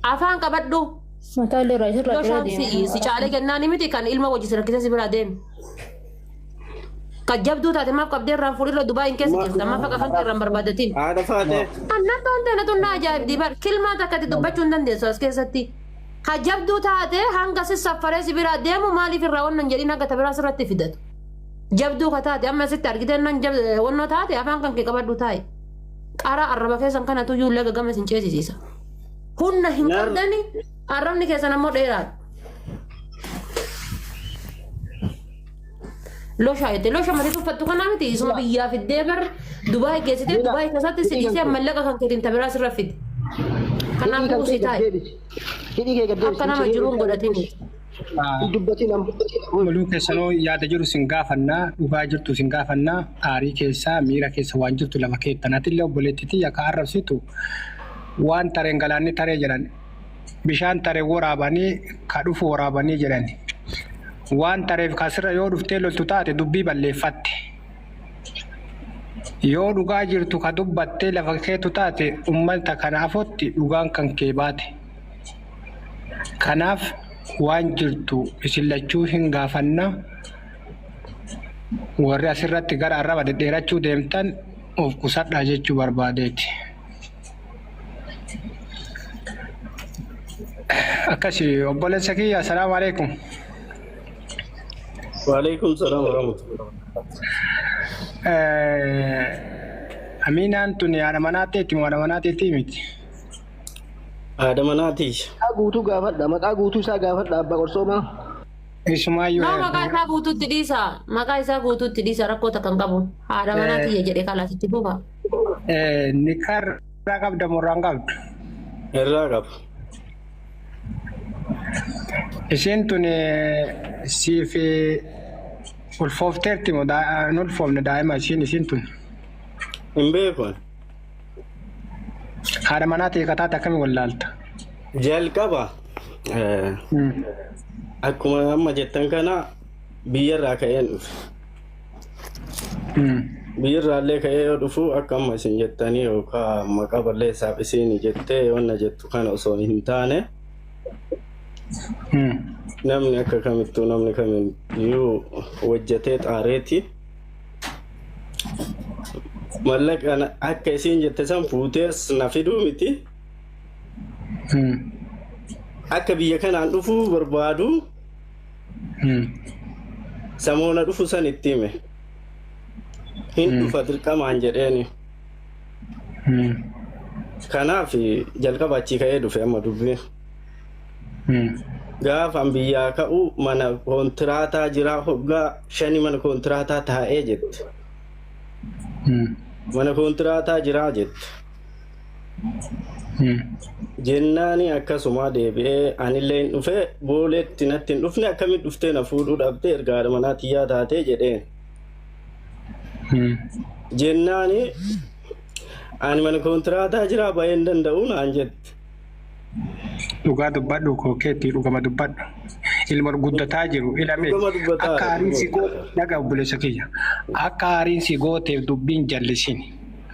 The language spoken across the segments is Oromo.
Afaan qabadhu. Mataa illee irraa isirraa Yoo dheeraa shaan si deema. si caalee jennaan miti kan ilma wajji si rakkisee si biraa deeme. Kan jabduu taate maaf qabdee irraan fuudhirra Dubaayin keessa jirta maaf akka afaan kee irraan barbaadatiin. Haadha faatee. Annan ta'uun ta'e tun na ajaa'ibdi bar kilmaa takka itti dubbachuu hin dandeessu as keessatti. Ka jabduu taate hanga si saffaree si biraa deemu maaliif irraa wannan jedhiin hanga ta biraa sirratti fidatu. Jabduu ka taate amma sitti argitee nan wannoo taate afaan kan kee qabadhu taa'i. Qara arraba keessan kanatu iyyuu laga gama isin ceesisiisa. Humna hin qabdani arrabni keessan ammoo dheeraadha. Loshaa jette losha malee tuffattu kanaa miti isuma biyyaa fiddee bar Dubaay geessitee Dubaay keessatti si dhiisee mallaqa kan keetiin tabiraa sirra fide. Kanaafuu usii taa'i. Hidhii kee gad deebisi. Akka nama jiruun godhatini. Hin dubbatin amma. Oluu keessanoo yaada jiru sin gaafannaa dhugaa jirtu sin gaafannaa aarii keessaa miira keessa waan jirtu lafa keettan atillee obboleettitii yakka arrabsitu waan tareen galaanni taree jedhan bishaan tare waraabanii ka dhufu waraabanii jedhani waan tareef kasirra yoo dhuftee loltu taate dubbii balleeffatte yoo dhugaa jirtu ka dubbattee lafa keetu taate ummata kana afotti dhugaan kan kee baate. Kanaaf waan jirtu isin lachuu hin gaafanna. Warri asirratti gara arraba dhedheerachuu deemtan of qusadhaa jechuu barbaadeeti. Akkasi obboleessa kiyya assalaamu alaikum. Waalaikum salaam warahmatullahi. Aminaan tuni haadha manaa teeti moo haadha manaa teetii miti? Haadha manaatii. Maqaa guutuu gaafadha. Maqaa guutuu isaa gaafadha abbaa qorsoomaa. Isumaayyuu No maqaa isaa guutuutti dhiisa. Maqaa isaa guutuutti dhiisa rakkoo takka hin qabu. Haadha manaa tiyya jedhe kalaas itti fufa. Nikaa irraa qabda moo irraa hin qabdu? Irraa qaba. Isheen tun siif ulfoofteerti moo hin ulfoofne daa'ima ishiin ishiin tun? Hin beeku ani. Haadha manaa ta'e kataate akkami wallaalta? Jalqaba akkuma amma jettan kana biyyarraa ka'een dhufe. Biyyarraallee ka'ee yoo dhufu akka amma isin jettanii yookaan maqaa balleessaaf isin jettee wanna jettu kana osoo hin taane namni akka kamittuu namni kamiyyuu hojjetee xaareeti. Mallaqa akka isiin jette san fuutees na fiduu miti. Akka biyya kanaan dhufuu barbaadu samoona dhufu san itti hime. Hin dhufa dirqamaan jedheeni. Kanaaf jalqaba achii ka'ee dhufe amma dubbiin. Gaafan biyyaa ka'u mana koontiraataa jira hoggaa shani mana koontiraataa taa'ee jette. Mana koontiraataa jiraa jette. Jennaani akkasuma deebi'ee anillee hin dhufe booleetti natti hin dhufne akkamitti dhuftee na fuudhuu dhabde erga haadha manaa tiyyaa taatee jedheen. Jennaani ani mana koontiraataa jiraa bahee hin danda'u naan jette. Dhugaa dubbadhu kookeetti dhugama dubbadhu. Ilma guddataa jiru ilame Dhugama dubbataa akka aariin si dhugama. goote dhaga obboleessa kiyya. Akka aariin si gooteef dubbiin jallisin.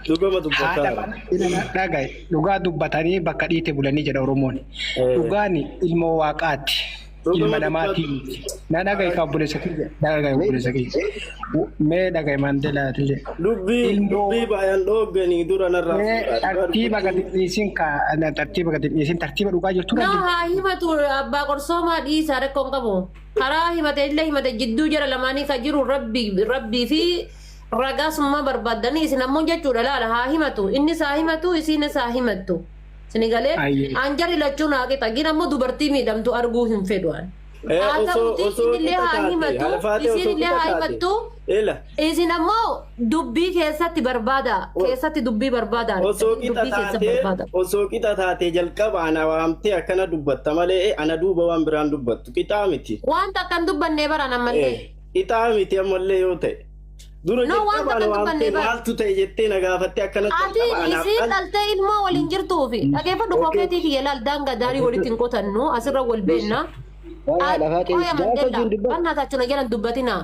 Dhugama Haadha dubbataa. mana dhaga dhugaa dubbatanii bakka dhiite bulanii jedha Oromoon. Dhugaan ilmoo waaqaati. Dhugama Ilma namaatii dubbatu. miti. Na dhaga'i ka obboleessa kiyya. Na dhaga'i obboleessa kiyya. Mee dhaga'i Maandeelaa atillee. Dubbii Ilmoo dubbii baay'een dhoogganii dura narraa Mee fuudhaa. Dhugaa tartiiba gadi dubbachuun dhiisin ka tartiiba gadi dhiisin tartiiba dhugaa jirtu No irra jirti. haa himatu abbaa qorsoomaa dhiisaa rakkoo hin qabu. Karaa himate illee himate jidduu jara lamaanii ka jiru rabbi rabbii fi ragaa summaa barbaaddanii isin ammoo jechuudha laala haa himatu innis haa himatu isiinis haa himattu. Sini galee Ayyee. an jarri lachuu naa qixa gin ammoo dubartii miidhamtu arguu hin fedhu an. Eh, Haa osoo ta'uti osoo isinillee qixa haa taate himatu halafaatee osoo isinillee qixa haa taate himattu ila isin ammoo dubbii keessatti barbaada keessatti dubbii barbaada osoo qixa dubbii keessa taatee barbaada. osoo qixa taatee jalqaba ana waamtee akkana dubbatta malee ana duuba waan biraan dubbattu qixaa miti. Waan takka hin dubbannee baran ammallee. Eh, qixaa miti ammallee yoo ta'e. Dura No waan jalqaba takka ana hin waamtee dubbanne bara. maaltu ta'e jettee na gaafattee akkana Ati jalqaba anaaf isiin al dhaltee ilmoo waliin jirtuufi dhageeffadhu Okay. kookeetii kiyya laal daangaa daarii walitti hin qotannu asirra wal beenna. Waan haadha faatee Qoya gaafa Mandela wajjin dubbadhu. bannaa taachuna jalan dubbatina.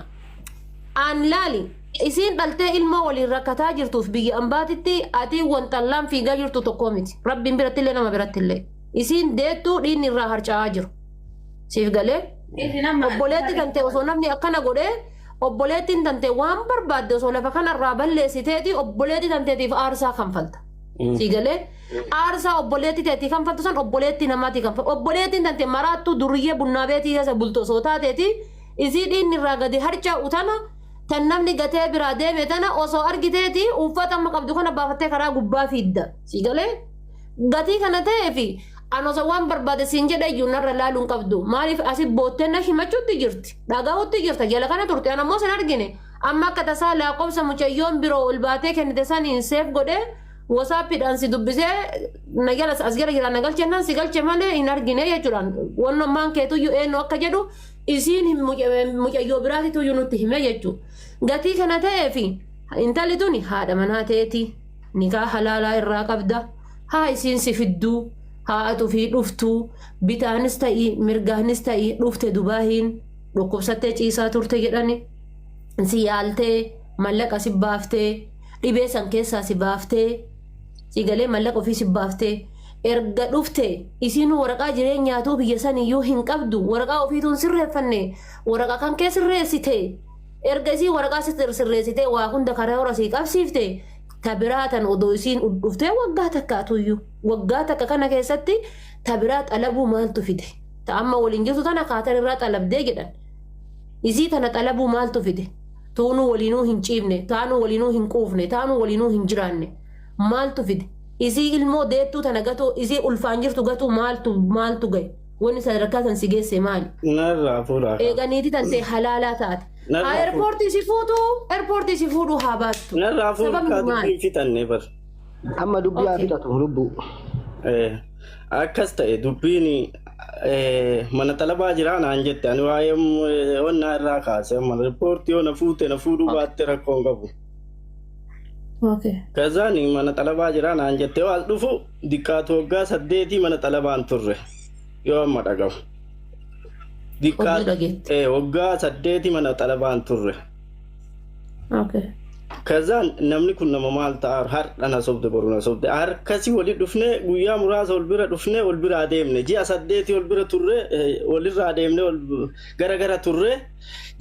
An laali isiin dhaltee ilmoo waliin rakkataa jirtuuf biyya ambaatitti ati wantallaan fiigaa jirtu tokko miti. Rabbiin birattillee nama birattillee. Isiin deettuu dhiinni irraa harca'aa jiru. Siif galee? Obboleetti tante osoo namni akkana godhee obboleettiin tante waan barbaadde osoo lafa kanarraa balleessiteeti obboleetti tanteetiif aarsaa kanfalta. Sii galee? Aarsaa obboleetti teetii kanfaltu san obboleetti namaatii kanfaltu. Obboleettiin tante maraattuu duriyyee bunnaa beetii keessa bultu osoo taateeti isii dhiinni irraa gadi harca'u tana tan namni gatee biraa deeme tana osoo argiteeti uffata amma qabdu kana baafattee karaa gubbaa fiidda. Sii galee? Gatii kana ta'eefi an osoo waan barbaade siin jedhe iyyuu narra laaluu hin qabdu. Maaliif asi boottee na himachuutti jirti. Dhagahutti jirta. Jala kana turte. An ammoo sin argine. Amma akka tasaa lakkoofsa mucayyoon biroo ol baatee kennite saniin seef godhee wasaappiidhaan si dubbisee na jala as jala jira na galchennaan si galche malee hin argine jechuudhaan. Wannummaan keetuyyuu eenyu akka jedhu isiin mucayyoo biraatituyyuu nutti hime jechuudha. Gatii kana ta'eefi intalli tuni haadha manaa teeti. Nikaa halaalaa irraa qabda. Haa isiin si fidduu. Haa atu fi dhuftuu. Bitaanis ta'ii mirgaanis ta'ii dhufte Dubaahiin dhukkubsattee ciisaa turte jedhani. Si yaaltee mallaqa si baaftee dhibee san keessaa si baaftee si galee mallaqa ofii si baaftee erga dhufte isiin waraqaa jireenyaatuu biyya saniyyuu hin qabdu waraqaa ofiituun sirreeffanne waraqaa kan kee sirreessite erga isiin waraqaa si sirreessite waa hunda karaa hora sii qabsiifte ta biraa tan odoo isiin dhuftee waggaa takkaatuyyuu waggaa takka kana keessatti ta biraa xalabuu maaltu fide ta amma waliin jirtu tana kaatan irraa xalabdee jedhan isii tana xalabuu maaltu fide tuunuu waliinuu hin ciifne taanuu waliinuu hin quufne taanuu waliinuu hin jiraanne maaltu fide isii ilmoo deettuu tana gatuu isii ulfaan jirtu gatuu maaltu maaltu gahe wanni sadarkaa san si geesse maali? Narraa fuudhaa. Eeganiiti tan ta'e halaalaa taate. Narraa Haa airportii si fuutu airportii si fuudhuu haa baattu. Narraa fuudhu Sababni kaa maali? dubbiin fixanne bar. Amma dubbii haa Okay. fixatu lubbuu. Akkas ta'e dubbiin mana xalabaa jiraa naan jette ani waa'ee onnaa irraa kaase amma riippoortii yoo na fuute na fuudhuu baatte rakkoo hin qabu. Okay. Kazaan mana xalabaa jiraa naan jette yoo as dhufu diqqaatu waggaa 8 mana xalabaan turre yoo amma dhagahu. Oduu dhageette. Waggaa 8 mana xalabaan turre. Okay. Kazaan namni kun nama maal ta'a har'a na sobde boru na sobde harkasii wali dhufne guyyaa muraasa ol bira dhufne ol bira adeemne ji'a 8 ol bira turre walirra adeemne ol gara gara turre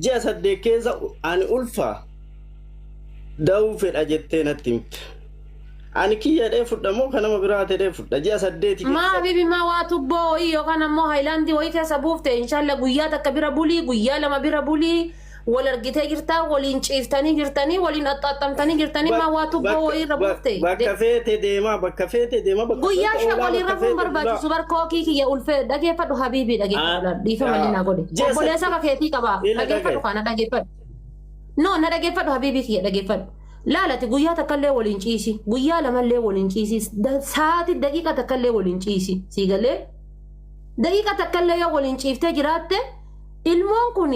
ji'a 8 keessa ani ulfa da'uu fedha jettee natti himte. Ani kiyya dhee fudha moo kan nama biraa ta'ee fudha ji'a 8 Maa keessa. habibi maa waa tubboo wayii yookaan ammoo haayilaandii wayii keessa buufte inshaalla guyyaa takka bira bulii guyyaa lama bira bulii wal argitee jirtaa waliin ciiftanii jirtanii waliin axxaaxxamtanii jirtanii maa waa tubboo wayii irra buufte. Bakka feete deemaa bakka feete deemaa bakka Guyyaa feete shan oolaa waliin bakka rafuun feete bulaa. barbaachisu barkookii kiyya ulfee dhageeffadhu habiibii dhageeffadhu dhiifama ni naa godhe. Ji'a Obboleessa 8 akka keetii qabaa ila dhageeffadhu dhagaye. kana dhageeffadhu. No na dhageeffadhu habiibii kiyya dhageeffadhu. Laalati guyyaa takkallee waliin ciisi guyyaa lamallee waliin ciisi sa'aatii daqiiqa takkallee waliin ciisi sii galee daqiiqa takkallee yoo waliin ciiftee jiraatte ilmoon kun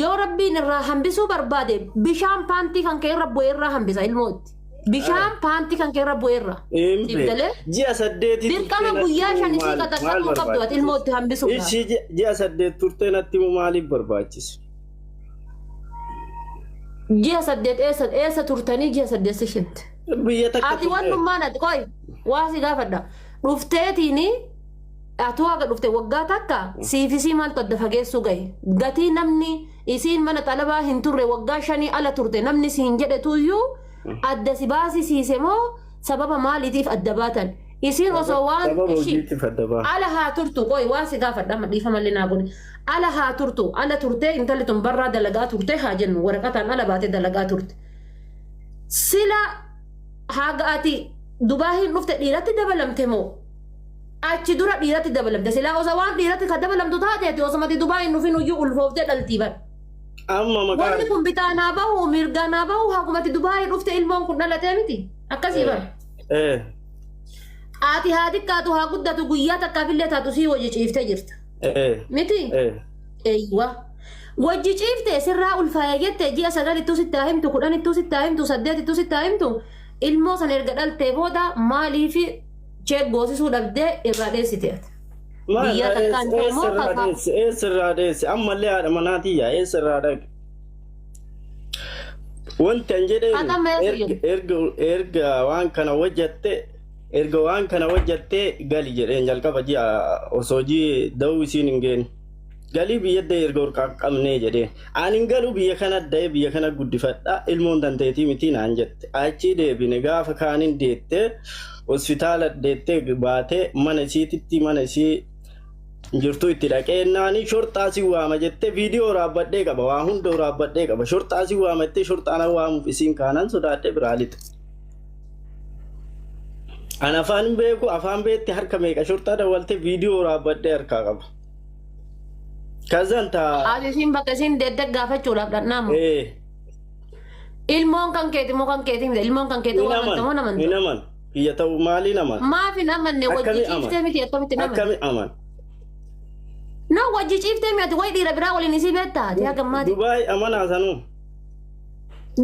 yoo rabbiin irraa hambisuu barbaade bishaan paantii kan kee irra bu'ee irraa hambisa ilmootti. Bishaan paantii kan kee irra bu'ee irra. Hin Siif galee? Ji'a 8 Dirqama turtee guyyaa natti shan himuu isii maal qaxaqaxuu qabdu ati ilmoo itti hambisuudhaaf. Ishii ji'a 8 turtee natti himuu maaliif barbaachise? Ji'a 8 eessa eessa turtanii ji'a 8 si shinte? Biyya takka Ati turtee. wannummaan ati qoy waa si gaafadha. Dhufteetiin atuu haga dhufte waggaa takka siifisii maaltu adda fageessuu gahe? Gatii namni isiin mana xalabaa hin turre waggaa 5 ala turte namni siin jedhetuyyuu adda si baasisiise moo sababa maaliitiif adda baatan? Isiin osoo waan Sababa ishii hojiitiif adda ba'a. ala haa turtu qoy waa si gaafadha amma dhiifama illee naa godhe. Ala haa turtu ala turtee intalli tun barraa dalagaa turte haa jennu waraqataan ala baatee dalagaa turte. Sila haga ati Dubaahiin dhufte dhiiratti dabalamte moo achi dura dhiiratti dabalamte silaa osoo waan dhiiratti ka dabalamtu taate ati osoo mati Dubaahiin dhufin iyyuu ulfooftee dhaltii bar. Amma maqaa Wanni kun bitaa naa bahu mirgaa naa bahu hagumati Dubaayii dhufte ilmoon kun dhalatee miti akkasii bar. Ati haa xiqqaatu haa guddatu guyyaa takkaafillee taatu sii wajji ciiftee jirta. Miti? Eeywa. Wajji ciifte sirraa ulfaa'ee jette ji'a 9ttuu sitti haa himtu 10ttuu sitti haa himtu 8ttuu sitti haa himtu ilmoo sana erga dhaltee booda maaliif cheek goosisuu dhabdee irraa dheessite ati? Maal Biyya irraa takkaan dheesse? immoo Eessa irraa tasaa. dheesse? Eessa irraa dheesse? Ammallee haadha manaatii yaa eessa irraa dhaqe? Wanti an jedheen Ati amma eessa jirta? erga waan kana hojjatte Erga waan kana hojjattee gali jedheen jalqaba ji'a osoo ji'i da'uu isiin hin geenne. Galii biyya da'e erga warqaa qabnee jedheen. Ani hin galu biyya kana da'e biyya kana guddifadha ilmoon dandeetii miti naan jette. Achi deebine gaafa kaanin deettee hospitaala deettee baatee mana isiititti mana isii jirtu itti dhaqee naani shorxaa si waama jettee viidiyoo raabbadhee qaba waa hunda raabbadhee qaba shorxaa si waama jettee shorxaa na waamuuf isiin kaanan sodaadhee biraa lixa. An afaan hin beeku afaan beetti harka meeqa shorxaa dawwaltee viidiyoo raabbadhee harkaa qaba. Kazan taa. Ati isiin bakka isiin deedda gaafachuudhaaf dhaqnaamu. Ilmoon kan keeti moo kan keeti miti ilmoon kan keeti Hin waan amantamoo aman amantu. hin aman biyya ta'u maaliin aman Maaf hin amanne wajji Akkamii ciiftee aman? miti akkamitti hin amanne? Akkami aman? No wajji ciiftee miti wayi dhiira biraa waliin isii beektaa ati haga ammaati. Dubaay amanaa sanuu.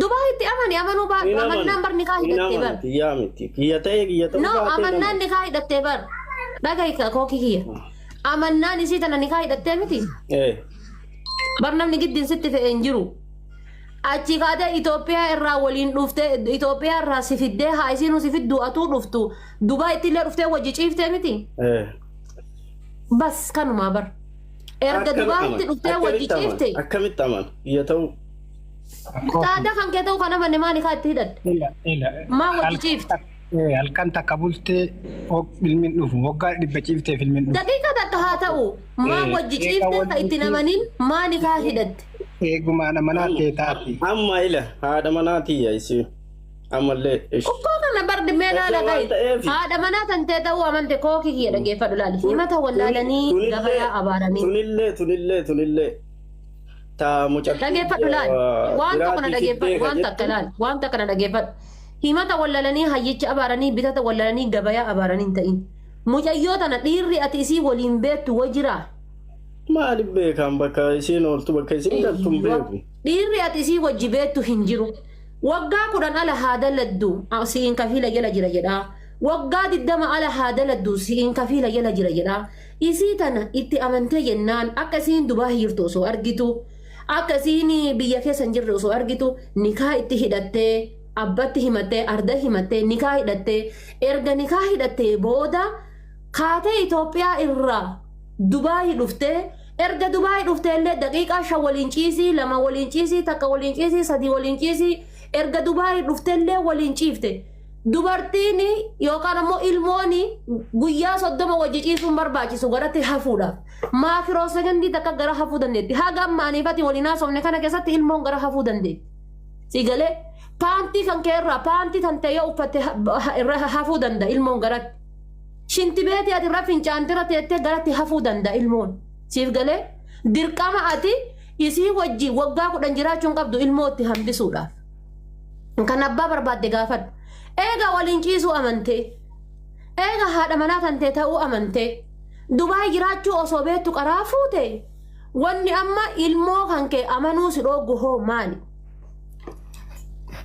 Dubaayitti amani amanuu baadhu Hin aman amannaan bar nikaa hin hidhattee aman bar. kiyyaa miti kiyya ta'e kiyya ta'u No baatee hin amannaan aman. nikaa hidhattee bar. Dhagahi kookii kiyya. Amannaan isii tana nikaa hidhattee miti. Bar namni giddiin sitti fe'e hin jiru. Achi kaatee Itoophiyaa irraa waliin dhuftee Itoophiyaa irraa si fiddee haa isiinuu si fiddu atuu dhuftu Dubaayitti illee dhuftee wajji ciiftee miti. Bas kanumaa bar. Erga Akkami Dubaayitti aman? dhuftee wajji Akkamitti aman? ciifte. Akkamitti aman? Kiyya ta'u. Taadaa kan kee ta'u kan amanne maali kaa itti hidhatte? Ila ila. Maa wajji ciifte? Halkan takka bultee ilmiin dhufu waggaa 100 ciifteef ilmiin dhufu. Daqiiqa takka haa ta'u maa wajji Eega ciifte ka ittiin amanin maali kaa hidhatte? Eegumaan manaa ta'e taati. Amma ila haadha manaa tiyya isii. Ammallee ishi. Ukkoo kana bardi mee Akka laala waan gahi. ta'eef. Haadha manaa tan ta'e ta'uu amante kookii kiyya dhageeffadhu laali. Himata wallaalanii gabayaa abaaranii. Tunillee tunillee tunillee. Ta mucattii Dhageeffadhu laali. Waan tokko na biraatii dhageeffadhu fiddee ka waan takka jettu. laali. Waan takka na dhageeffadhu. Himata wallaalanii hayyicha abaaranii bitata wallaalanii gabayaa abaaranii hin ta'in. Mucayyoo tana dhiirri ati isii waliin beektu wajiraa. Maaliif beekan bakka isiin ooltu bakka isiin galtu hin beeku. Dhiirri ati isii wajji beektu hin jiru. Waggaa 10 ala haa daladdu si'iin kafiila jala jira jedhaa. Waggaa 20 ala haa daladdu si'iin kafiila jala jira jedhaa. Isii tana itti amantee jennaan akka isiin Dubaay jirtu osoo argitu akka isiin biyya keessa hin jirre osoo argitu nikaa itti hidhattee abbatti himattee arda himattee nikaa hidhattee erga nikaa hidhattee booda kaatee Itoophiyaa irraa Dubaay dhuftee erga Dubaay dhuftee illee daqiiqaa 5 waliin ciisii 2 waliin ciisii 1 waliin ciisii 3 waliin ciisii erga Dubaay dhuftee illee waliin ciifte. Dubartiin yookaan ammoo ilmoon guyyaa 30 wajji ciisuun barbaachisu garatti hafuudhaaf. Maakiroo sekondii takka gara hafuu dandeetti. Haga amma aniifati waliin haasofne kana keessatti ilmoon gara hafuu dandeetti. Si galee paantii kan kee irraa paantii tan ta'e yoo uffatte irra hafuu danda'a ilmoon garatti. Shintibeetii ati irra fincaantira teettee garatti hafuu danda'a ilmoon. Siif galee dirqama ati isii wajji waggaa 10 jiraachuun qabdu ilmoo itti hambisuudhaaf. Kan abbaa barbaadde gaafadhu. Eega waliin ciisuu amantee. Eega haadha manaa tan ta'e ta'uu amantee. Dubaay jiraachuu osoo beektu qaraa fuute. Wanni amma ilmoo kan kee amanuu si dhooggu hoo maali?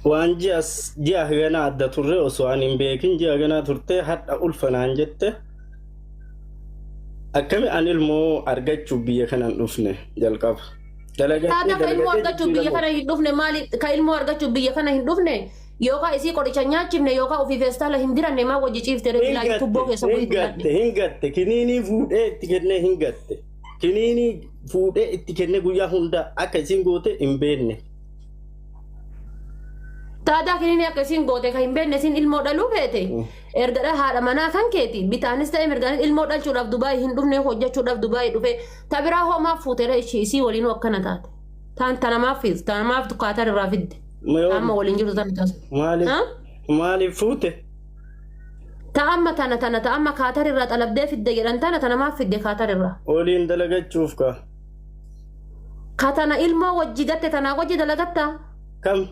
Waan ji'a ji'a ganaa adda turre osoo ani hin beekin ji'a ganaa turtee hadha ulfa naan jette. Akkami an ilmoo argachuuf biyya kana hin dhufne jalqaba. Dalagatee Taata ka ilmoo dalagatee argachuuf biyya jijjiiramu. kana hin dhufne maali? Ka ilmoo argachuuf biyya kana hin dhufne yookaan isii qoricha nyaachifne yookaan ofii feestaala hin diranne maa wajji ciifte Hin reefilaa tubboo gatte keessa hin wayii gatte fudhadhe. hin gatte kiniinii fuudhee itti kennee hin gatte. Kiniinii fuudhee itti kennee guyyaa hunda akka isiin goote hin beekne. Taadaa kiniinii akka isiin goote kan hin beekne isiin ilmoo dhaluu feete erga haadha manaa kan keeti bitaanis ta'e mirgaanis ilmoo dhalchuudhaaf Dubaay hin dhufne hojjechuudhaaf Dubaay dhufe ta biraa hoomaaf fuuteera ishii isii waliinuu akkana taate. Taan tanamaaf fiiz tanamaaf kaatar irraa fidde. Amma waliin jirtu tana taasisu. Maaliif maaliif fuute? Ta amma tana tana ta amma kaatar irraa xalabdee fidde jedhan tana tanamaaf fidde kaatar irraa. Waliin dalagachuuf ka. Ka tana ilmoo wajji gatte tanaa wajji dalagatta. Kam?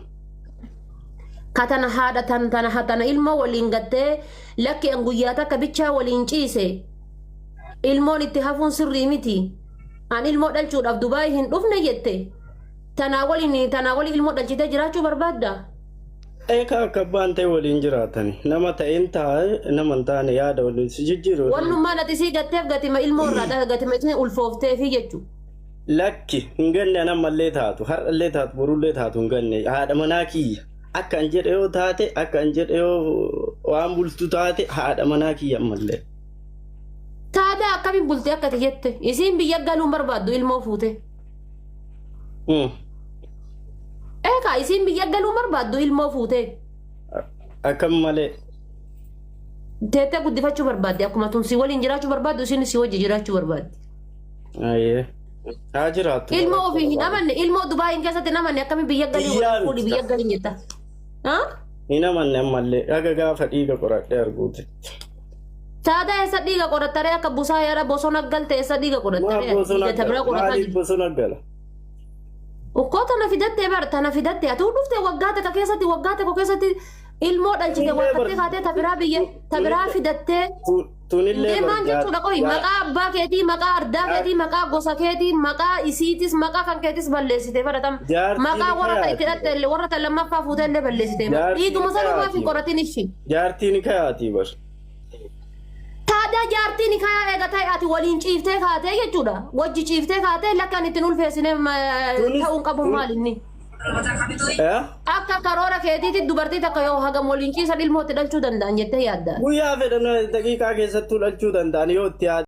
Ka tana haadha tan tana tana ilmoo waliin gattee lakki an guyyaa takka bichaa waliin ciise. Ilmoon itti hafuun sirrii miti. An ilmoo dhalchuudhaaf Dubaay hin dhufne jette. Tanaa waliin tanaa waliin ilmoo dhalchitee jiraachuu barbaadda. Eekaa akka abbaan ta'e waliin jiraatani. Nama ta'een taa'e nama hin taane yaada waliin si jijjiiru. Wannummaan ati isii gatteef gatima ilmoo irraa gatima isin ulfoofteefi jechuudha. Lakki hin ganne an ammallee taatu har'allee taatu borullee taatu hin ganne haadha manaa kiyya akka an jedhe yoo taate akka an jedhe yoo Waan bultu taate haadha manaa kiyya ammallee. Taadaa akkamiin bultee akka ati jette isiin biyya galuun barbaaddu ilmoo fuute. Eegaa isiin biyya galuun barbaaddu ilmoo fuute. Akkam malee. Teettee guddifachuu barbaaddi akkuma tun si waliin jiraachuu barbaaddu isiin si wajji jiraachuu barbaaddi. Ayyee. Haa jiraattu. Ilmoo ofii hin amanne, ilmoo Dubaayin keessatti hin amanne, akkamiin biyya galii Biyyaa waliin fuudhi miti. Biyya galiin jetta. Hin amanne ammallee haga gaafa dhiiga qoradhee arguuti. Taadaa eessa dhiiga qorattaree akka busaa yaada bosona galte eessa dhiiga Maal qorattaree bosona dhiiga tabira gala? qorataa Maaliif jirtu. bosona gala? Ukkoo tana fidattee bar tana fidattee atuu dhufte waggaa tokko keessatti ilmoo dhalchite Tunillee waggattee kaatee tabiraa biyya tabiraa fidattee Tunillee deemaan jechuudha qohi maqaa abbaa keetii, maqaa ardaa keetii, maqaa gosa keetii, maqaa isiitis, maqaa kan keetis balleessite fudhatam Jaartiin maqaa warra ta itti kayaati. hidhatte illee warra ta lammaffaa fuutee illee balleessite Jaartiin dhiiguma sanumaaf hin kayaati. qoratin ishii. Jaartiin kayaatii bar. Taadaa jaartiin kayaa eega ta'e ati waliin ciiftee kaatee jechuudha. Wajji ciiftee kaatee lakkaan ittiin ulfeessine ta'uun qabu maal inni? Eh? Akka karoora keetiitti dubartii takka yoo hagam waliin ciisan ilmootti dhalchuu danda'an jettee yaadda. Guyyaa fedhan daqiiqaa keessattuu dhalchuu danda'an yoo itti yaadde.